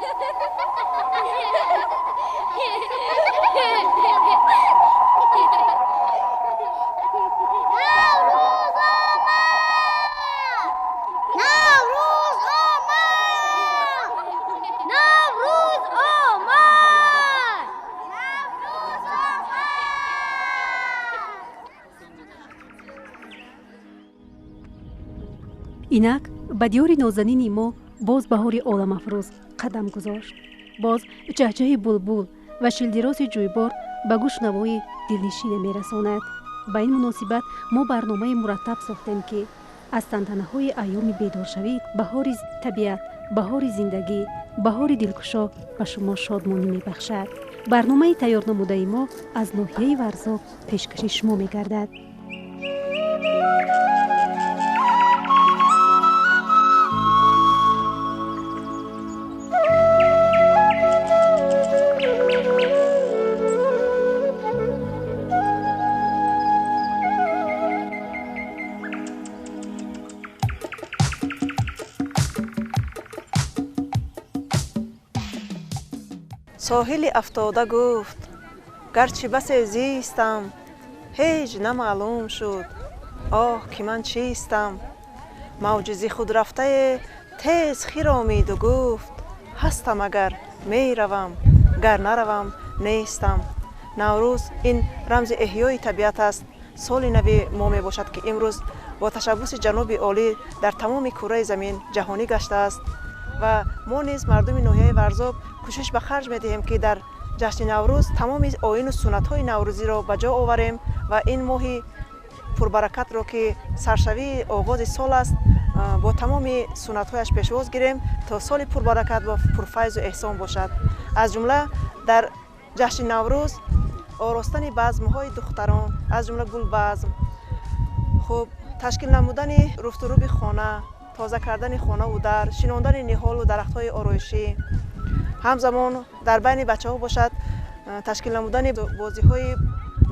Наврӯз омад! Наврӯз омад! Наврӯз омад! Наврӯз омад! Инак ба диёри нозанини мо боз баҳори оламафрӯз қадам гузошт. Боз чаҳчаҳи булбул ва шилдироси ҷӯйбор ба гӯш навои дилнишине мерасонад. Ба ин муносибат мо барномаи мураттаб сохтем, ки аз тантанаҳои айёми бедоршавӣ, баҳори табиат, баҳори зиндагӣ, баҳори дилкушо ба шумо шодмонӣ мебахшад. Барномаи тайёрнамудаи мо аз ноҳияи Варзоб пешкаши шумо мегардад. Соҳили афтода гуфт: гарчи басе зистам, ҳеҷ намаълум шуд, оҳ, ки ман чистам. Мавҷи зи худ рафтае тез хиромиду гуфт: ҳастам агар меравам, гар наравам нестам. Наврӯз ин рамзи эҳёи табиат аст. Соли нави мо мебошад, ки имрӯз бо ташаббуси ҷаноби олӣ дар тамоми кураи замин ҷаҳонӣ гаштааст ва мо низ мардуми ноҳияи Варзоб кӯшиш ба харҷ медиҳем, ки дар ҷашни Наврӯз тамоми оину суннатҳои наврӯзиро ба ҷо оварем ва ин моҳи пурбаракатро, ки саршавии оғози сол аст, бо тамоми суннатҳояш пешвоз гирем, то соли пурбаракат ва пурфайзу эҳсон бошад. Аз ҷумла дар ҷашни Наврӯз оростани базмҳои духтарон, аз ҷумла гулбазм, хуб, ташкил намудани руфтуруби хона, тоза кардани хонаву дар, шинондани ниҳолу дарахтҳои ороишӣ, ҳамзамон дар байни бачаҳо бошад ташкил намудани бозиҳои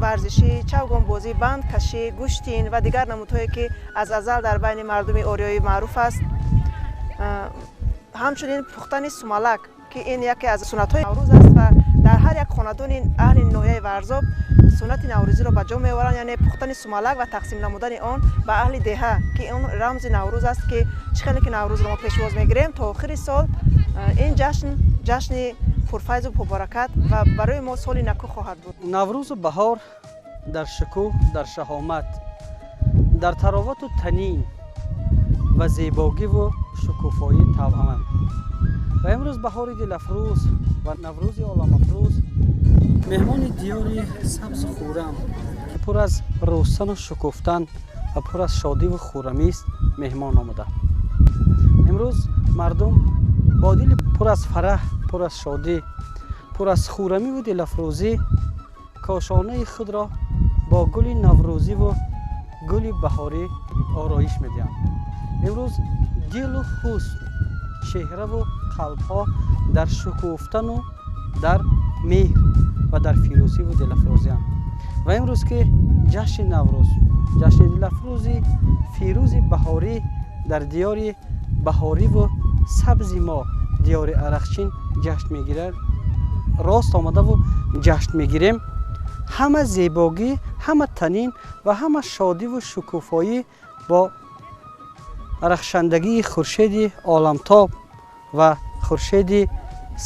варзишӣ, чавгонбозӣ, бандкашӣ, гӯштин ва дигар намудҳое, ки аз азал дар байни мардуми ориёӣ маъруф аст. Ҳамчунин пухтани сумалак, ки ин яке аз суннатҳои Наврӯз аст ва дар ҳар як хонадони аҳли ноҳияи Варзоб суннати наврӯзиро ба ҷо меоваранд, яъне пухтани сумалак ва тақсим намудани он ба аҳли деҳа, ки он рамзи Наврӯз аст, ки чӣ хеле ки Наврӯзро мо пешвоз мегирем, то охири сол ин ҷашн ҷашни пурфайзу пурбаракат ва барои мо соли наку хоҳад буд. Наврӯзу баҳор дар шукӯҳ, дар шаҳомат, дар таровату танин ва зебогиву шукуфоӣ тавъаманд. Ва имрӯз баҳори дилафрӯз ва Наврӯзи оламафрӯз меҳмони диёри сабзу хуррам, ки пур аз рӯсану шукуфтан ва пур аз шодиву хуррамист, меҳмон омада. Имрӯз мардум бо дили пур аз фараҳ, пур аз шодӣ, пур аз хуррамиву дилафрӯзӣ кошонаи худро бо гули наврӯзиву гули баҳорӣ ороиш медиҳанд. Имрӯз дилу ҳусн, чеҳраву қалбҳо дар шукуфтану дар меҳр ва дар фирӯзиву дилафрӯзианд. Ва имрӯз ки ҷашни Наврӯз, ҷашни дилафрӯзи фирӯзи баҳорӣ дар диёри баҳориву сабзи мо, диёри Арақчин, ҷашн мегирад, рост омадаву ҷашн мегирем, ҳама зебогӣ, ҳама танин ва ҳама шодиву шукуфоӣ бо рахшандагии хуршеди оламтоб ва хуршеди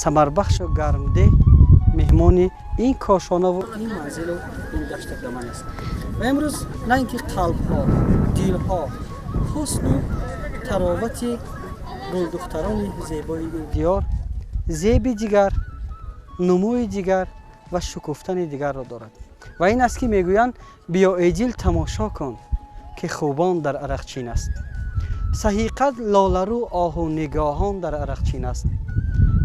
самарбахшу гармдеҳ меҳмони ин кошонаву ин манзилу ин дашту даман аст. Ва имрӯз на ин ки қалбҳо, дилҳо, ҳусну таровати гулдухтарони зебои ин диёр зеби дигар, нумӯи дигар ва шукуфтани дигарро дорад. Ва ин аст, ки мегӯянд: биё, эй дил, тамошо кун, ки хубон дар Арақчин аст, саҳиқат лоларӯ оҳу нигоҳон дар Арақчин аст,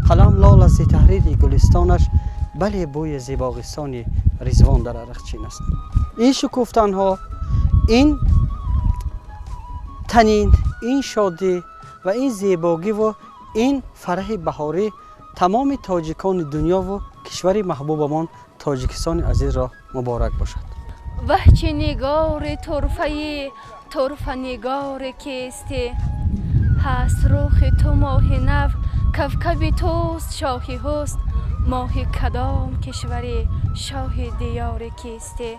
қалам лол аз таҳрири гулистонаш, бале, бӯи зебоғистони Ризвон дар Арақчин аст. Ин шукуфтанҳо, ин танин, ин шодӣ ва ин зебогиву ин фараҳи баҳорӣ тамоми тоҷикони дунёву кишвари маҳбубамон Тоҷикистони азизро муборак бошад. Ваҳ, чӣ нигори турфаи турфа, нигоре кистӣ? Ҳаст рухи ту моҳи нав. Кавкаби туст шоҳи ҳуст, моҳи кадом кишвари шоҳи диёри кистӣ?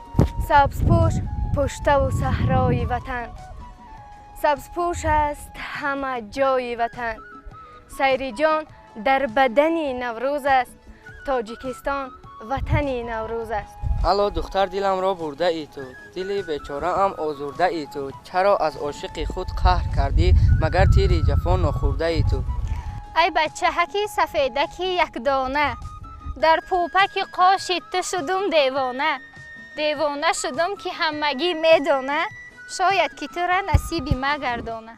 Сабзпӯш пуштаву саҳрои ватан, сабзпӯш аст ҳама ҷои ватан. Сайри ҷон дар бадани Наврӯз аст, Тоҷикистон ватани Наврӯз аст. Алло духтар, диламро бурдаи ту, дили бечораам озурдаи ту. Чаро аз ошиқи худ қаҳр кардӣ, магар тири ҷафо нохӯрдаи ту? Ай бачаҳаки сафедаки якдона, дар пӯпаки қоши ту шудум девона. Девона шудум, ки ҳамагӣ медона, шояд ки тура насиби ма гардона.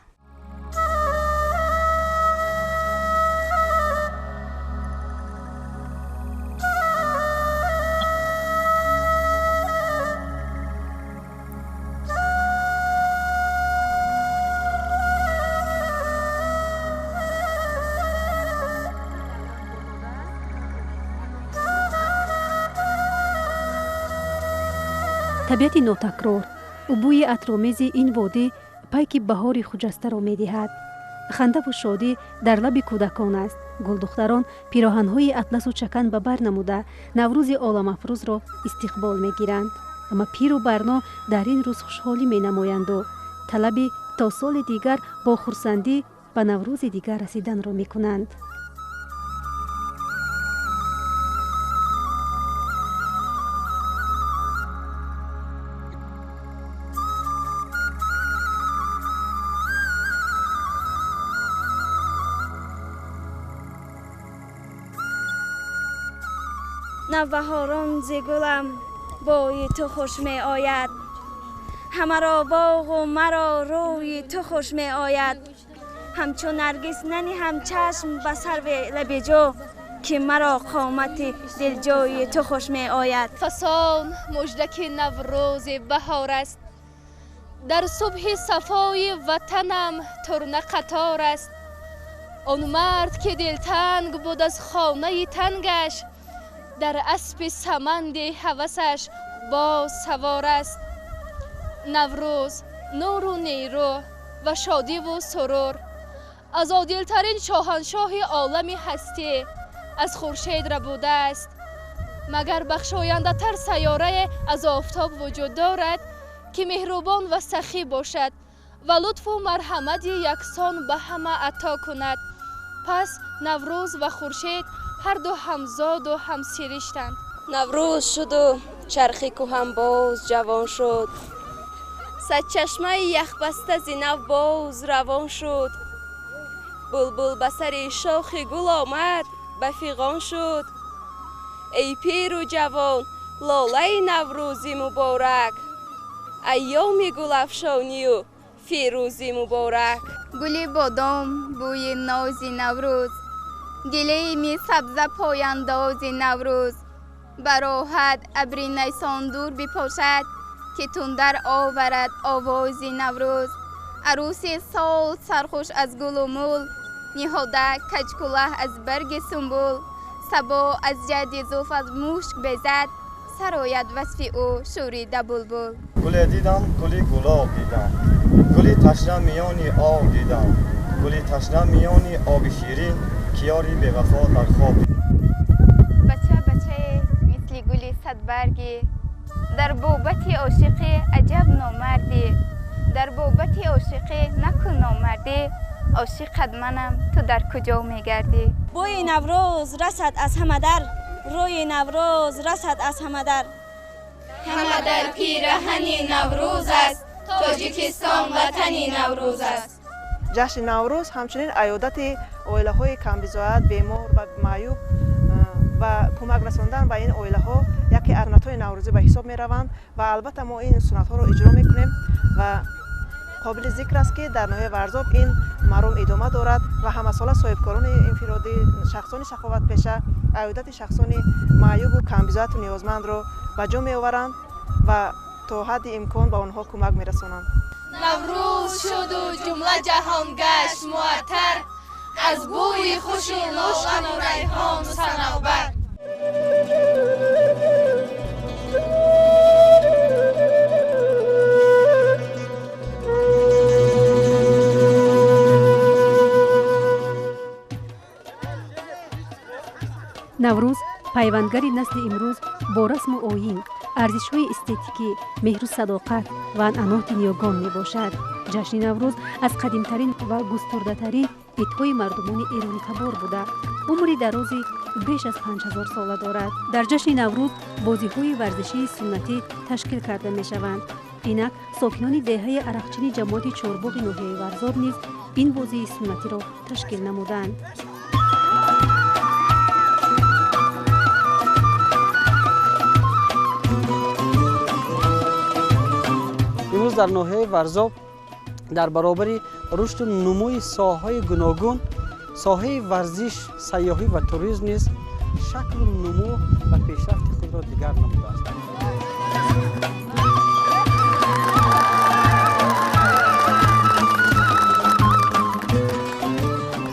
Табиати нотакрор, бӯи атромези ин водӣ пайки баҳори хуҷастаро медиҳад. Хандаву шодӣ дар лаби кӯдакон аст. Гулдухтарон пироҳанҳои атласу чакан ба бар намуда Наврӯзи оламафрӯзро истиқбол мегиранд. Амма пиру барно дар ин рӯз хушҳолӣ менамоянду талаби то соли дигар бо хурсандӣ ба Наврӯзи дигар расиданро мекунанд. Навбаҳорон зи гулам бӯи ту хуш меояд, ҳамаро боғу маро рӯи ту хуш меояд. Ҳамчун Наргис наниҳам чашм ба сарви лаби ҷо, ки маро қомати дилҷӯи ту хуш меояд. Фасон муждаки Наврӯзи баҳор аст, дар субҳи сафои ватанам турна қатор аст. Он мард ки дилтанг буд аз хонаи тангаш, дар аспи саманди ҳавасаш боз савор аст. Наврӯз нуру нерӯ ва шодиву сурур, аз одилтарин шоҳаншоҳи олами ҳастӣ аз хуршед рабудааст. Магар бахшояндатар сайёрае аз офтоб вуҷуд дорад, ки меҳрубон ва сахӣ бошад ва лутфу марҳамати яксон ба ҳама ато кунад. Пас Наврӯз ва хуршед ҳарду ҳамзоду ҳамсириштанд. Наврӯз шуду чархи кӯҳам боз ҷавон шуд, садчашмаи яхбаста зи нав боз равон шуд. Булбул ба сари шохи гул омад, ба фиғон шуд. Эй пиру ҷавон, лолаи Наврӯзӣ муборак, айёми гулафшонию фирӯзӣ муборак. Гули бодом бӯи нози Наврӯз, гилеми сабза пояндози Наврӯз. Бароҳат абри найсондур бипошад, ки тундар оварад овози Наврӯз. Арӯси сол сархуш аз гулу мул, ниҳода каҷкулаҳ аз барги сумбул. Сабо аз ҷадди зулф аз мушк безад, сарояд васфи ӯ шӯрида булбул. Гуле дидам, гули гулоб дидам, гули ташна миёни об дидам, гули ташна миёни оби ширин, киёри бевафо дар хоб. Бача бачае мисли гули садбаргӣ, дар бобати ошиқӣ аҷаб номардӣ. Дар бобати ошиқӣ накун номардӣ, ошиқат манам, ту дар куҷо мегардӣ? Бӯи Наврӯз расад аз ҳама дар, рӯи Наврӯз расад аз ҳама дар. Ҳама дар пираҳани Наврӯз аст, Тоҷикистон ватани Наврӯз аст. Ҷашни Наврӯз ҳамчунин аёдати оилаҳои камбизоат, бемор ва маъюб ва кӯмак расондан ба ин оилаҳо яке аз анъанаҳои наврӯзӣ ба ҳисоб мераванд ва албатта мо ин суннатҳоро иҷро мекунем ва қобили зикр аст, ки дар ноҳияи Варзоб ин маром идома дорад ва ҳамасола соҳибкорони инфиродӣ, шахсони шаховатпеша аёдати шахсони маъюбу камбизоату ниёзмандро ба ҷо меоваранд ва то ҳадди имкон ба онҳо кӯмак мерасонанд. Наврӯз шуду ҷумла ҷаҳон гашт муаттар, аз бӯи хушу лолану райҳону санавбар. Наврӯз пайвандгари насли имрӯз бо расму оин, арзишҳои эстетикӣ, меҳру садоқат ва анъаноти ниёгон мебошад. Ҷашни Наврӯз аз қадимтарин ва густурдатарин идҳои мардумони эронитабор буда, умри дарози беш аз 5000 сола дорад. Дар ҷашни Наврӯз бозиҳои варзишии суннатӣ ташкил карда мешаванд. Инак сокинони деҳаи Арақчини ҷамоати Чорбоғи ноҳияи Варзоб низ ин бозии суннатиро ташкил намуданд. Имрӯз дар ноҳияи Варзоб дар баробари рушду нумӯи соҳаҳои гуногун, соҳаи варзиш, сайёҳӣ ва туризм низ шаклу нумӯ ва пешрафти худро дигар намудааст.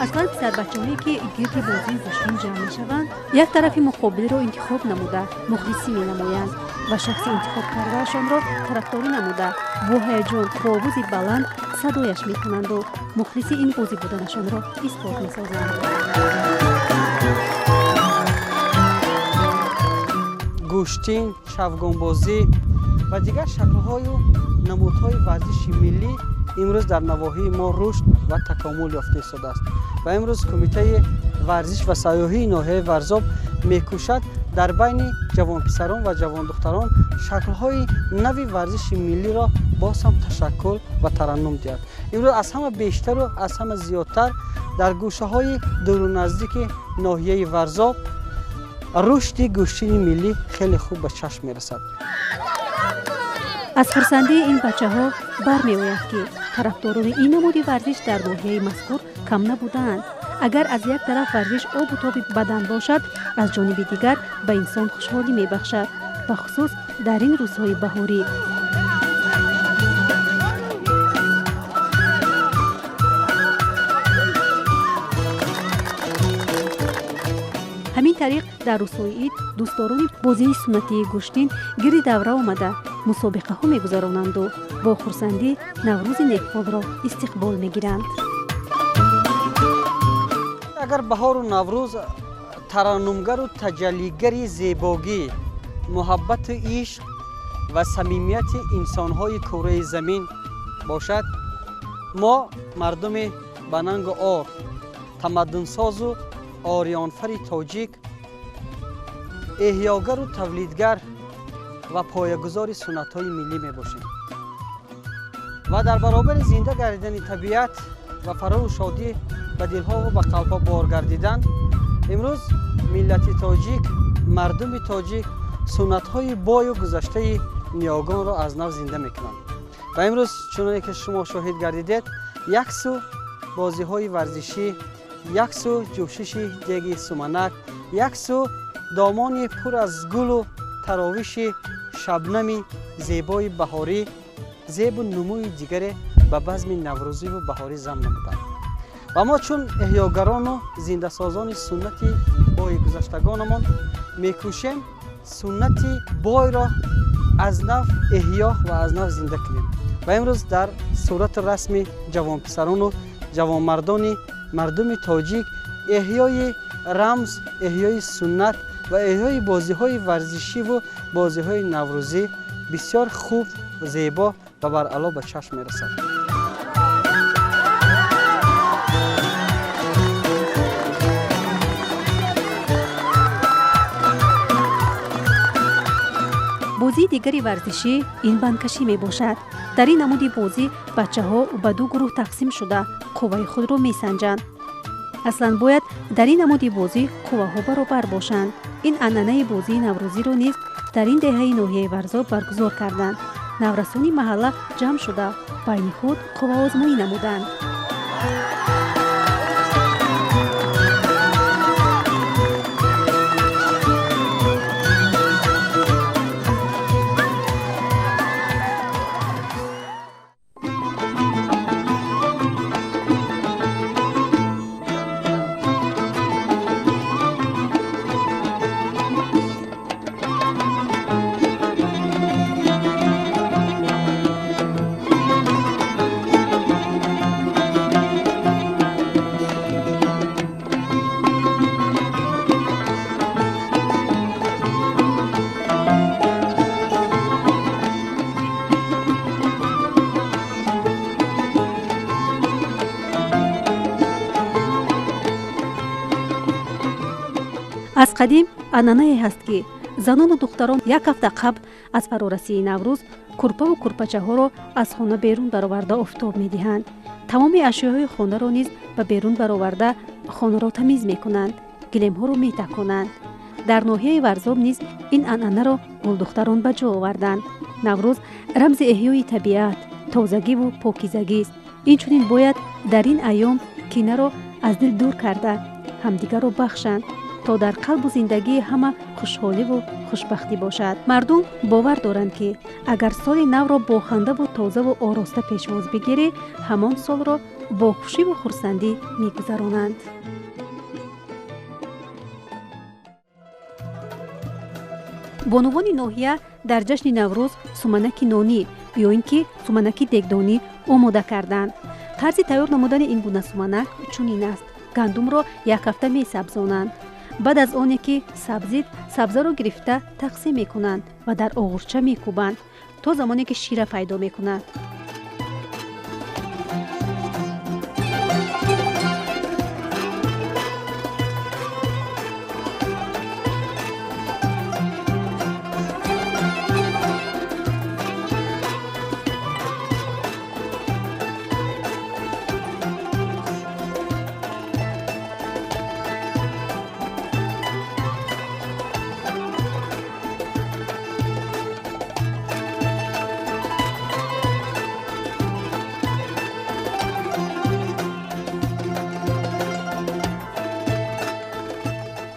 Аслан писарбачаҳое ки гирди бозии гӯштин ҷамъ мешаванд, як тарафи муқобилро интихоб намуда мухлисӣ менамоянд ва шахси интихобкардаашонро тарафдорӣ намуда бо ҳаяҷон, бо овози баланд садояш мекунанду мухлиси ин бозӣ буданашонро исбот месозанд. Гӯштин, чавгонбозӣ ва дигар шаклҳою намудҳои варзиши миллӣ имрӯз дар навоҳии мо рушд ва такомул ёфта истодааст ва имрӯз Кумитаи варзиш ва сайёҳии ноҳияи Варзоб мекӯшад дар байни ҷавонписарон ва ҷавондухтарон шаклҳои нави варзиши миллиро боз ҳам ташаккул ва тараннум диҳад. Имрӯз аз ҳама бештару аз ҳама зиёдтар дар гӯшаҳои дуру наздики ноҳияи Варзоб рушди гӯштини миллӣ хеле хуб ба чашм мерасад. Аз хурсандии ин бачаҳо бармеояд, ки тарафдорони ин намуди варзиш дар ноҳияи мазкур кам набудаанд. Агар аз як тараф варзиш обу тоби бадан бошад, аз ҷониби дигар ба инсон хушҳолӣ мебахшад, бахусус дар ин рӯзҳои баҳорӣ. Ҳамин тариқ дар рӯзҳои ид дӯстдорони бозии суннатии гӯштин гирди давра омада мусобиқаҳо мегузаронанду бо хурсандӣ Наврӯзи некфолро истиқбол мегиранд. Агар баҳору Наврӯз тараннумгару таҷаллигари зебогӣ, муҳаббату ишқ ва самимияти инсонҳои кураи замин бошад, мо мардуми банангу ор, тамаддунсозу ориёнфари тоҷик, эҳёгару тавлидгар ва поягузори суннатҳои миллӣ мебошем ва дар баробари зинда гардидани табиат ва фароҳу шодӣ ба дилҳову ба қалбҳо бор гардидан, имрӯз миллати тоҷик, мардуми тоҷик суннатҳои бою гузаштаи ниёгонро аз нав зинда мекунанд. Ва имрӯз чуноне ки шумо шоҳид гардидед, як сӯ бозиҳои варзишӣ, як сӯ ҷӯшиши деги суманак, як сӯ домони пур аз гулу таровиши шабнами зебои баҳорӣ зебу нумӯи дигаре ба базми наврӯзиву баҳорӣ зам намуданд. Ва мо чун эҳёгарону зиндасозони суннати бои гузаштагонамон мекӯшем суннати бойро аз нав эҳё ва аз нав зинда кунем. Ва имрӯз дар сурату расми ҷавонписарону ҷавонмардони мардуми тоҷик эҳёи рамз, эҳёи суннат ва эҳёи бозиҳои варзишиву бозиҳои наврӯзӣ бисёр хуб, зебо ва баръало ба чашм мерасад. Бозии дигари варзишӣ ин бандкашӣ мебошад. Дар ин намуди бозӣ бачаҳо ба ду гурӯҳ тақсим шуда қувваи худро месанҷанд. Аслан бояд дар ин намуди бозӣ қувваҳо баробар бошанд. Ин анъанаи бозии наврӯзиро низ дар ин деҳаи ноҳияи Варзоб баргузор карданд. Наврасони маҳалла ҷамъ шуда байни худ қувваозмоӣ намуданд. Аз қадим анъанае ҳаст, ки занону духтарон як ҳафта қабл аз фарорасии Наврӯз курпаву курпачаҳоро аз хона берун бароварда офтоб медиҳанд. Тамоми ашёҳои хонаро низ ба берун бароварда хонаро тамиз мекунанд, гилемҳоро метаконанд. Дар ноҳияи Варзоб низ ин анъанаро гулдухтарон ба ҷо оварданд. Наврӯз рамзи эҳёи табиат, тозагиву покизагист. Инчунин бояд дар ин айём кинаро аз дил дур карда, ҳамдигарро бахшанд, то дар қалбу зиндагии ҳама хушҳоливу хушбахтӣ бошад. Мардум бовар доранд, ки агар соли навро бо хандаву тозаву ороста пешвоз бигирӣ, ҳамон солро бо хушиву хурсандӣ мегузаронанд. Бонувони ноҳия дар ҷашни Наврӯз суманаки нонӣ ё ин ки суманаки дегдонӣ омода карданд. Тарзи тайёр намудани ин гуна суманак чунин аст. Гандумро як ҳафта месабзонанд. Баъд аз оне ки сабзид, сабзаро гирифта тақсим мекунанд ва дар оғурча мекӯбанд, то замоне ки шира пайдо мекунад.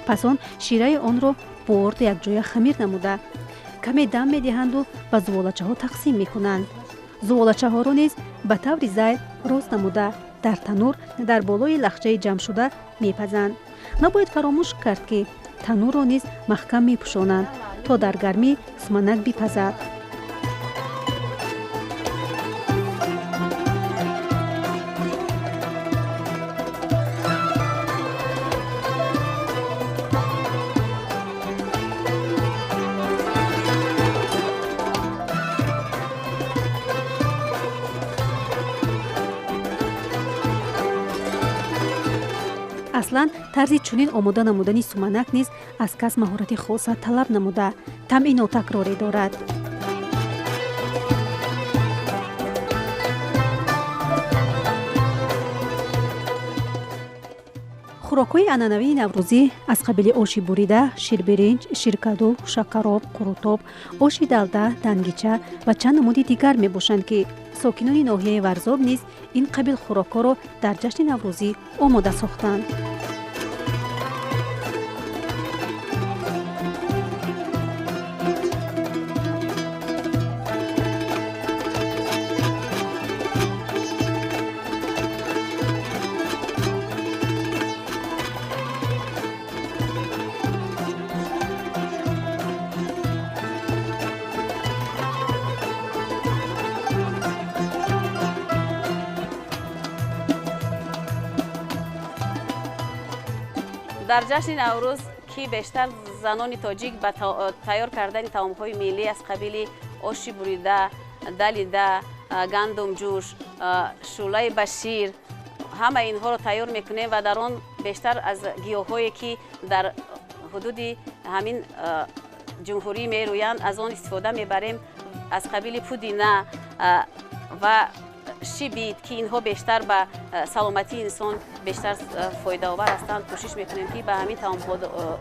Пас он шираи онро бо орд якҷоя хамир намуда, каме дам медиҳанду ба зуволачаҳо тақсим мекунанд. Зуволачаҳоро низ ба таври зайл рост намуда, дар танӯр дар болои лахчаи ҷамъшуда мепазанд. Набояд фаромӯш кард, ки танӯрро низ маҳкам мепӯшонанд, то дар гармӣ суманак бипазад. Аслан тарзи чунин омода намудани суманак низ аз кас маҳорати хоса талаб намуда, таъми нотакрорӣ дорад. Хӯрокҳои анъанавии наврӯзӣ аз қабили оши бурида, ширбиринҷ, ширкаду, шакароб, қурутоб, оши далда, дангича ва чанд намуди дигар мебошанд, ки сокинони ноҳияи Варзоб низ ин қабил хӯрокҳоро дар ҷашни наврӯзӣ омода сохтанд. Дар ҷашни Наврӯз, ки бештар занони тоҷик ба тайёр кардани таомҳои миллӣ аз қабили оши бурида, далида, гандумҷӯш, шӯлаи ба шир, ҳама инҳоро тайёр мекунем ва дар он бештар аз гиёҳҳое, ки дар ҳудуди ҳамин ҷумҳурӣ мерӯянд, аз он истифода мебарем, аз қабили пудина ва шибит, ки инҳо бештар ба саломатии инсон бештар фоидаовар ҳастанд. Кӯшиш мекунем, ки ба ҳамин таомҳо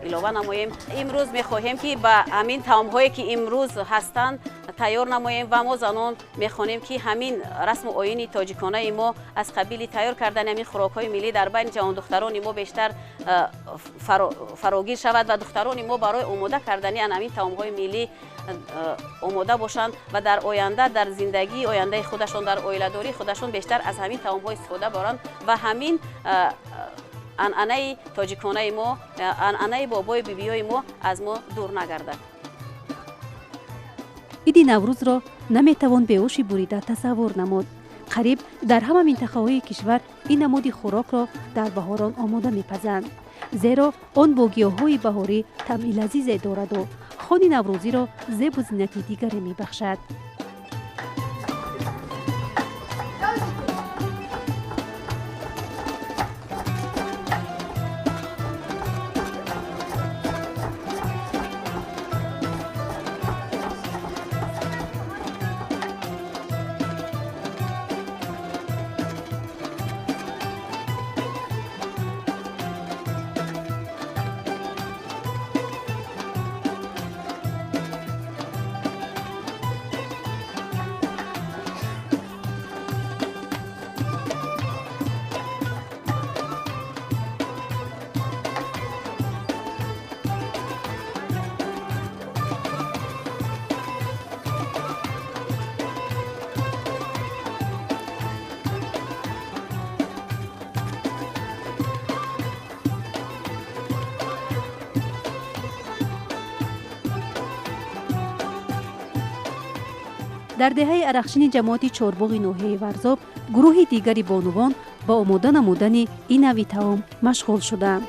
илова намоем. Имрӯз мехоҳем, ки ба ҳамин таомҳое, ки имрӯз ҳастанд, тайёр намоем ва мо занон мехонем, ки ҳамин расму оини тоҷиконаи мо аз қабили тайёр кардани ҳамин хӯрокҳои миллӣ дар байни ҷавондухтарони мо бештар фарогир шавад ва духтарони мо барои омода кардани ҳамин таомҳои миллӣ омода бошанд ва дар оянда, дар зиндагии ояндаи худашон, дар оиладории худашон бештар аз ҳамин таомҳо истифода баранд ва ҳамин анъанаи тоҷиконаи мо, анъанаи бобои бибиёи мо аз мо дур нагардад. Иди Наврӯзро наметавон бе оши бурида тасаввур намуд. Қариб дар ҳама минтақаҳои кишвар ин намуди хӯрокро дар баҳорон омода мепазанд, зеро он бо гиёҳҳои баҳорӣ таъми лазизе дораду хони наврӯзиро зебу зинати дигаре мебахшад. Дар деҳаи Арахшини ҷамоати Чорбоғи ноҳияи Варзоб гурӯҳи дигари бонувон ба омода намудани ин нави таом машғул шуданд.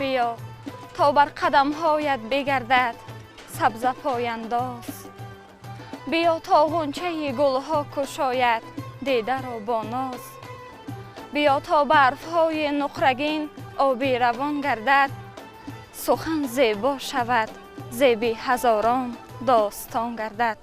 Биё то бар қадамҳоят бигардад сабзапояндоз, биё то ғунчаи гулҳо кушояд дидаро бо ноз, биё то барфҳои нуқрагин оби равон гардад, сухан зебо шавад, зеби ҳазорон достон гардад.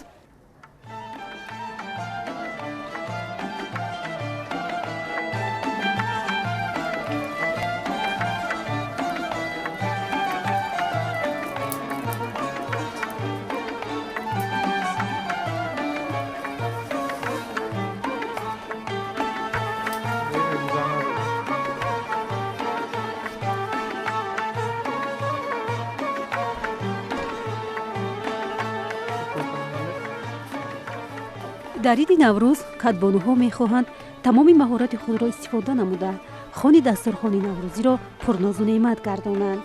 Дар иди Наврӯз кадбонуҳо мехоҳанд тамоми маҳорати худро истифода намуда хони дастурхони наврӯзиро пурнозу неъмат гардонанд.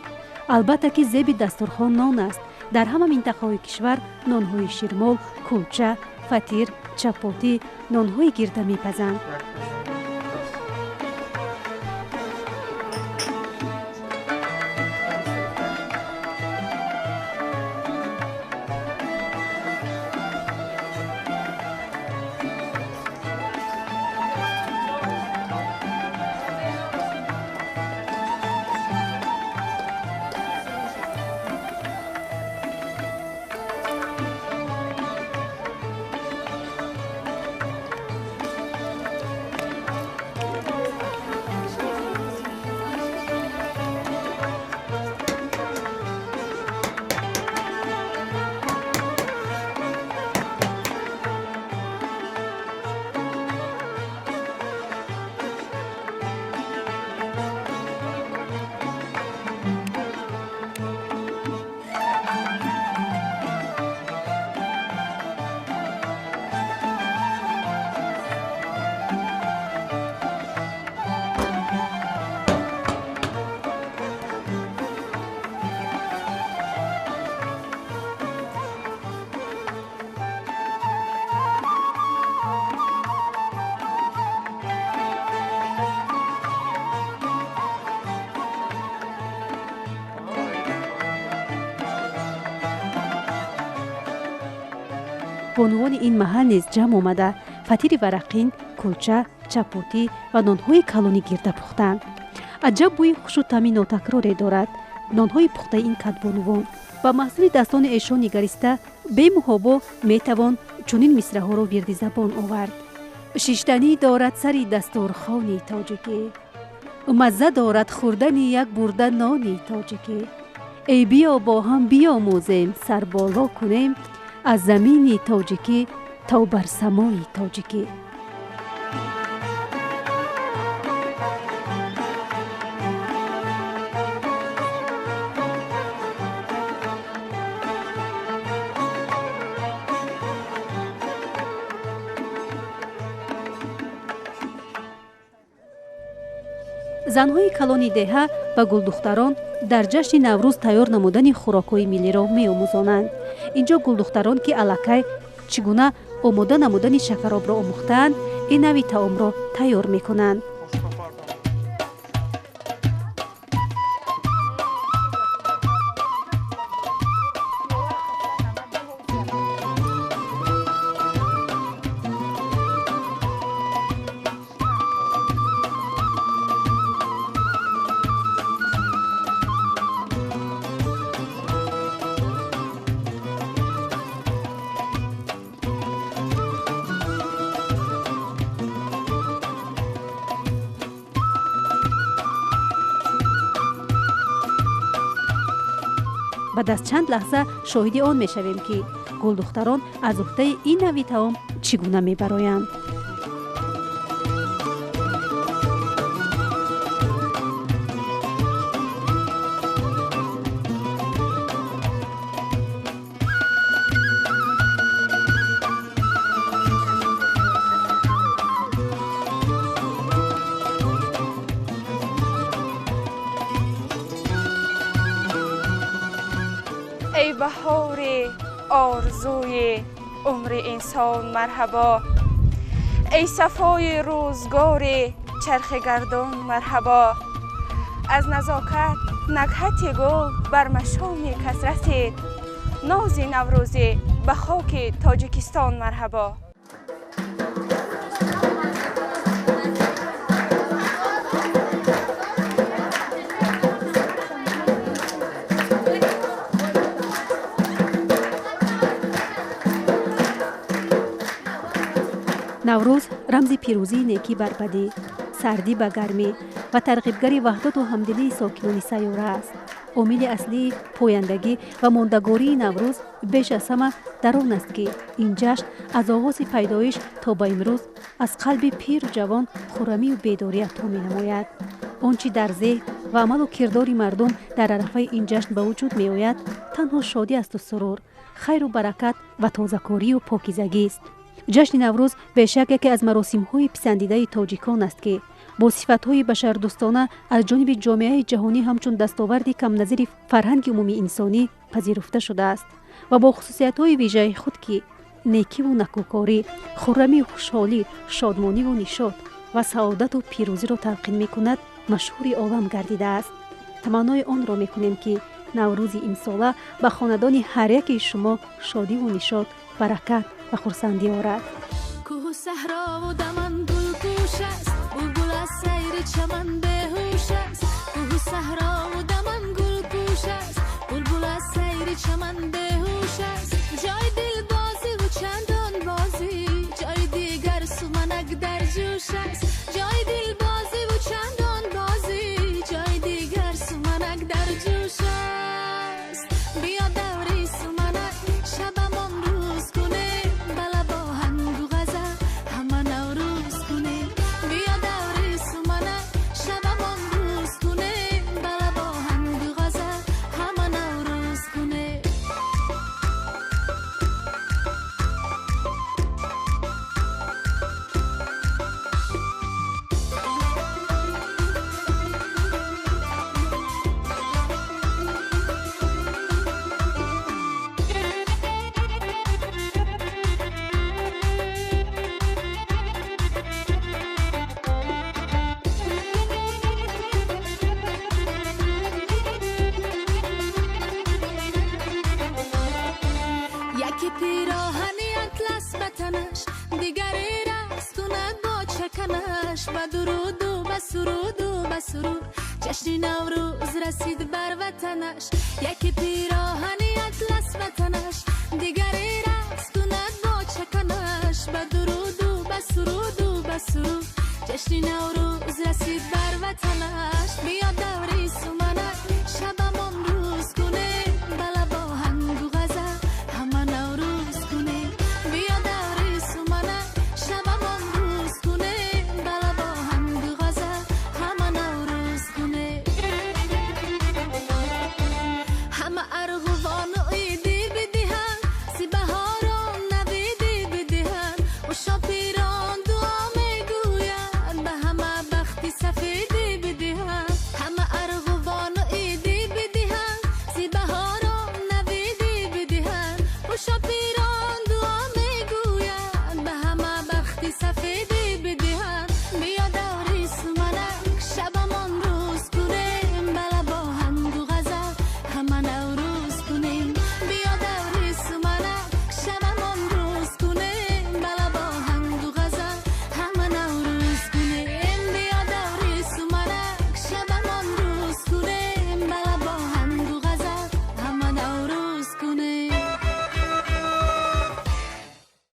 Албатта ки зеби дастурхон нон аст. Дар ҳама минтақаҳои кишвар нонҳои ширмол, кулча, фатир, чапотӣ, нонҳои гирда мепазанд. Бонувони ин маҳал низ ҷамъ омада фатири варақин, кулча, чапотӣ ва нонҳои калони гирда пухтанд. Аҷаб бӯи хушу таъми нотакроре дорад нонҳои пухтаи ин кадбонувон. Ба маҳсули дастони эшон нигариста бемуҳобо метавон чунин мисраҳоро вирди забон овард: шиштанӣ дорад сари дастурхони тоҷикӣ, мазза дорад хӯрдани як бурда нони тоҷикӣ. Эй биё бо ҳам биёмӯзем, сарболо кунем аз замини тоҷикӣ то бар самои тоҷикӣ. Занҳои калони деҳа ба гулдухтарон дар ҷашни Наврӯз тайёр намудани хӯрокҳои миллиро меомӯзонанд. Инҷо гулдухтарон ки аллакай чӣ гуна омода намудани шакаробро омӯхтаанд, ин нави таомро тайёр мекунанд. Баъд аз чанд лаҳза шоҳиди он мешавем, ки гулдухтарон аз уҳдаи ин навъи таом чӣ гуна мебароянд. Эй баҳори орзуи умри инсон марҳабо, эй сафои рӯзгори чархи гардон марҳабо. Аз назокат нагҳати гул бар машоми кас расид, нози наврӯзӣ ба хоки Тоҷикистон марҳабо. Наврӯз рамзи пирӯзии некӣ бар бадӣ, сардӣ ба гармӣ ва тарғибгари ваҳдату ҳамдилии сокинони сайёра аст. Омили аслии пояндагӣ ва мондагории Наврӯз беш аз ҳама дар он аст, ки ин ҷашн аз оғози пайдоиш то ба имрӯз аз қалби пиру ҷавон хуррамию бедорӣ ато менамояд. Он чӣ дар зеҳн ва амалу кирдори мардум дар арафаи ин ҷашн ба вуҷуд меояд, танҳо шодӣ асту сурур, хайру баракат ва тозакорию покизагист. Ҷашни Наврӯз бешак яке аз маросимҳои писандидаи тоҷикон аст, ки бо сифатҳои башардӯстона аз ҷониби ҷомеаи ҷаҳонӣ ҳамчун дастоварди камназири фарҳанги умумии инсонӣ пазируфта шудааст ва бо хусусиятҳои вижаи худ, ки некиву накӯкорӣ, хуррамию хушҳолӣ, шодмониву нишот ва саодату пирӯзиро талқин мекунад, машҳури олам гардидааст. Таманнои онро мекунем, ки Наврӯзи имсола ба хонадони ҳар яки шумо шодиву нишот, баракат ва хурсандӣ орад. Кӯҳу саҳрову даман гулпӯш аст, булбул аз сайри чаман беҳуш аст. Кӯҳу саҳрову даман гулпӯш аст, булбул аз сайри чаман беҳуш аст. Ҷои дилбозиву чандон бозӣ, ҷои дигар суманак дар ҷӯш аст. Ҷои дилбозиву чандон бозӣ, ҷои дигар суманак дар ҷӯш аст. Биё даври суманак, шабамон рӯз кунем, бала бо ҳангу ғазал ҳама наврӯз кунем. Биё даври суманак, шабамон рӯз кунем, бала бо ҳангу ғазал ҳама наврӯз кунем. Яке пироҳани атлас ба танаш, дигаре рақс кунад бо чаканаш. Ба дуруду ба суруду ба сурур ҷашни Наврӯз расид бар ватанаш. Яке пироҳани атлас ба танаш, дигаре рақс кунад бо чаканаш. Ба дуруду ба суруду ба сурур ҷашни Наврӯз расид бар ватанаш. Биё даври